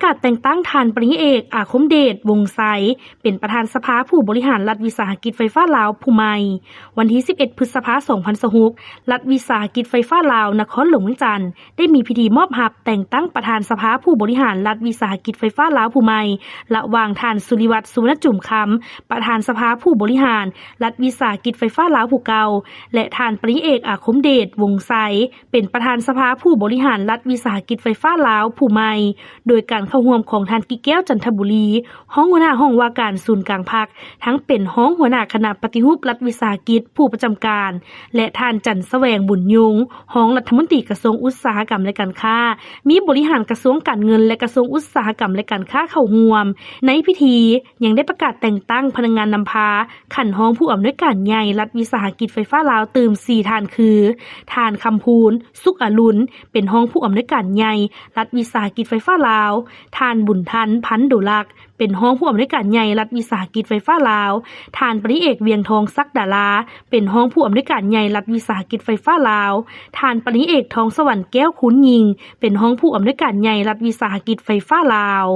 ກາດແຕ່ງຕັ້ງທ່ານປະລິນຍາເອກ ອາຄົມເດດ ວົງໄຊ ເປັນປະທານສະພາຜູ້ບໍລິຫານລັດວິສາຫະກິດໄຟຟ້າລາວຜູ້ໃໝ່. ວັນທີສິບເອັດ ພຶດສະພາ ສອງພັນຊາວຫົກ ລັດວິສາຫະກິດໄຟຟ້າລາວນະຄອນຫຼວງວຽງຈັນ ໄດ້ມີພິທີມອບຮັບແຕ່ງຕັ້ງປະທານສະພາຜູ້ບໍລິຫານລັດວິສາຫະກິດໄຟຟ້າລາວຜູ້ໃໝ່ ລະຫວ່າງທ່ານ ສຸລິວັດ ສຸວັນນະຈຸມຄຳ ປະທານສະພາຜູ້ບໍລິຫານລັດວິສາຫະກິດໄຟຟ້າລາວຜູ້ເກົ່າ ແລະ ທ່ານປະລິນຍາເອກ ອາຄົມເດດ ວົງໄຊ ເປັນປະທານສະພາຜູ້ບໍລິຫານລັດວິສາຫະກິດໄຟຟ້າລາວຜູ້ໃໝ່ ໂດຍການເຂົ້າຮ່ວມຂອງທ່ານ ກິແກ້ວ ຈັນທະບູລີ ຮອງຫົວໜ້າຫ້ອງວ່າການສູນກາງພັກ, ທັງເປັນຮອງຫົວໜ້າຄະນະປະຕິຮູບລັດວິສາຫະກິດຜູ້ປະຈຳການ ແລະ ທ່ານ ຈັນສະແຫວງ ບຸນຍົງ ຮອງລັດຖະມົນຕີກະຊວງອຸດສາຫະກຳ ແລະ ການຄ້າ, ມີບໍລິຫານກະຊວງການເງິນ ແລະ ກະຊວງອຸດສາຫະກຳ ແລະ ການຄ້າເຂົ້າຮ່ວມ. ໃນພິທີຍັງໄດ້ປະກາດແຕ່ງຕັ້ງພະນັກງານນຳພາ ຂັ້ນຮອງຜູ້ອຳນວຍການໃຫຍ່ລັດວິສາຫະກິດໄຟຟ້າລາວຕື່ມສີ່ທ່ານຄື ທ່ານ ຄຳພູນ ສຸກອະລຸນ ເປັນຮອງຜູ້ອຳນວຍການໃຫຍ່ລັດວິສາຫະກິດໄຟຟ້າລາວ, ທ່ານ ບຸນທັນ ພັນໂດລັກ ເປັນຮອງຜູ້ອຳນວຍການໃຫຍ່ລັດວິສາຫະກິດໄຟຟ້າລາວ, ທ່ານປະລິນຍາເອກ ວຽງທອງ ສັກດາລາ ເປັນຮອງຜູ້ອຳນວຍການໃຫຍ່ລັດວິສາຫະກິດໄຟຟ້າລາວ, ທ່ານປະລິນຍາເອກ ທອງສະຫວັນ ແກ້ວຄູນຍິງ ເປັນຮອງຜູ້ອຳນວຍການໃຫຍ່ລັດວິສາຫະກິດໄຟຟ້າລາວ.